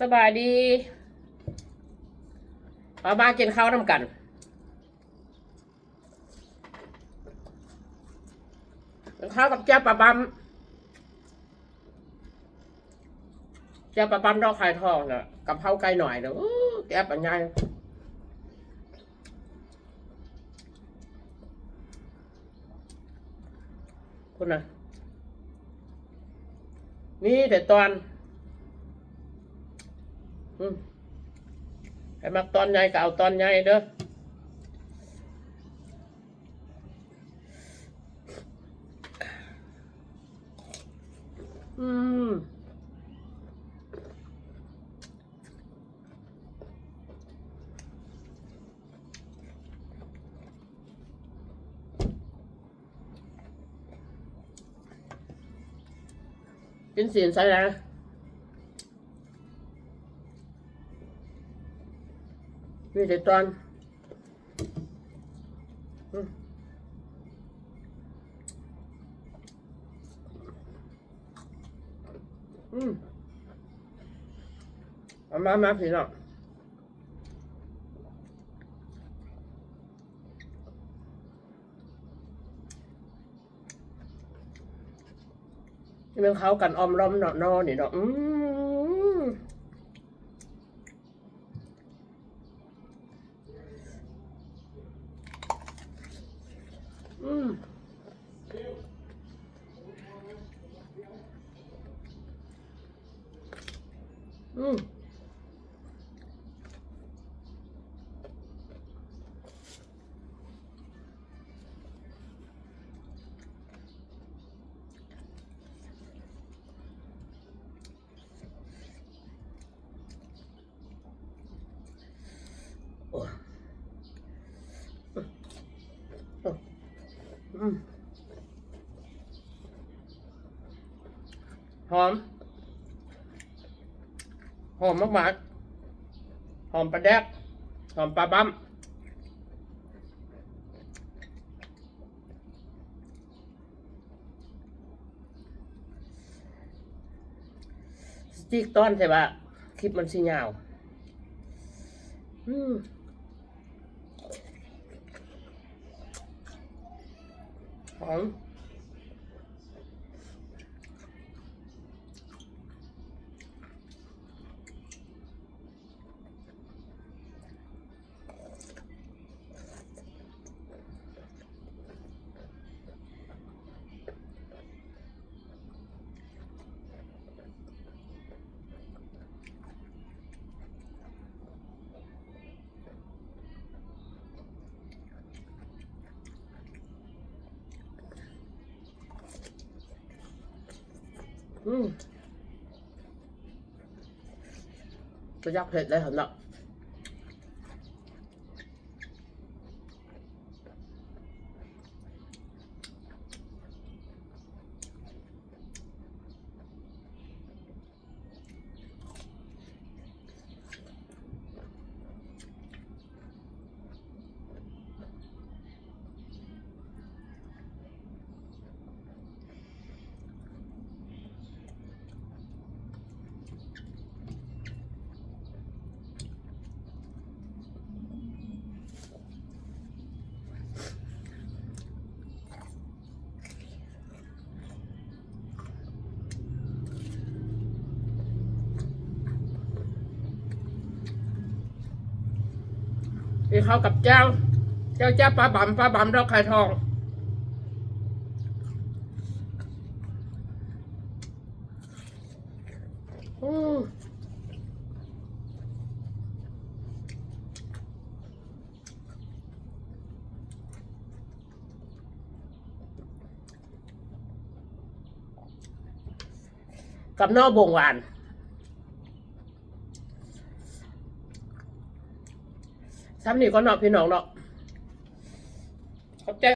ສະບາຍດີ ເອົາມາກິນເຂົ້ານຳກັນ ເຂົ້າກັບແຈ່ວປາບຳ ແຈ່ວປາບຳດອກໄຂ່ທອງນະ ກະເພົາໄກ່ໜ້ອຍນະ ໂອ້ ແຈ່ວປາໃຫຍ່ ພຸ້ນນະ ມີແຕ່ຕອນ ອືມ ໃຜມັກຕອນໃຫຍ່ກະເອົາຕອນໃຫຍ່ເດີ ອືມ. ກິນຊີ້ນໃສ່ແດ່ ມີແຕ່ຕອນ ອືມ ອືມ ມາ ມາ ມາ ພີ່ນ້ອງ ມັນເຂົ້າກັນອ່ອມລ້ອມເນາະ ເນາະ ນີ້ເນາະ ອືມ. ອືມ ອືມ. ໂອ້ຍ ອືມ ຫອມ ຫອມໝາກໆ ຫອມປາແດກ ຫອມປາບຳ. ຊິຈິກຕອນ ແຕ່ວ່າຄລິບມັນຊິຍາວ ອືມ ຫອມ. ອືມ ກະຢາກເຜັດໄດ້ຫັ້ນເນາະ. ກິນເຂົ້າກັບແຈ່ວ ແຈ່ວ ແຈ່ວປາບຳ ປາບຳດອກໄຂ່ທອງ ອືມ. ກັບໜໍ່ບົງຫວານ ຊ່ຳນີ້ກ່ອນເນາະ ພີ່ນ້ອງເນາະ ຂອບໃຈ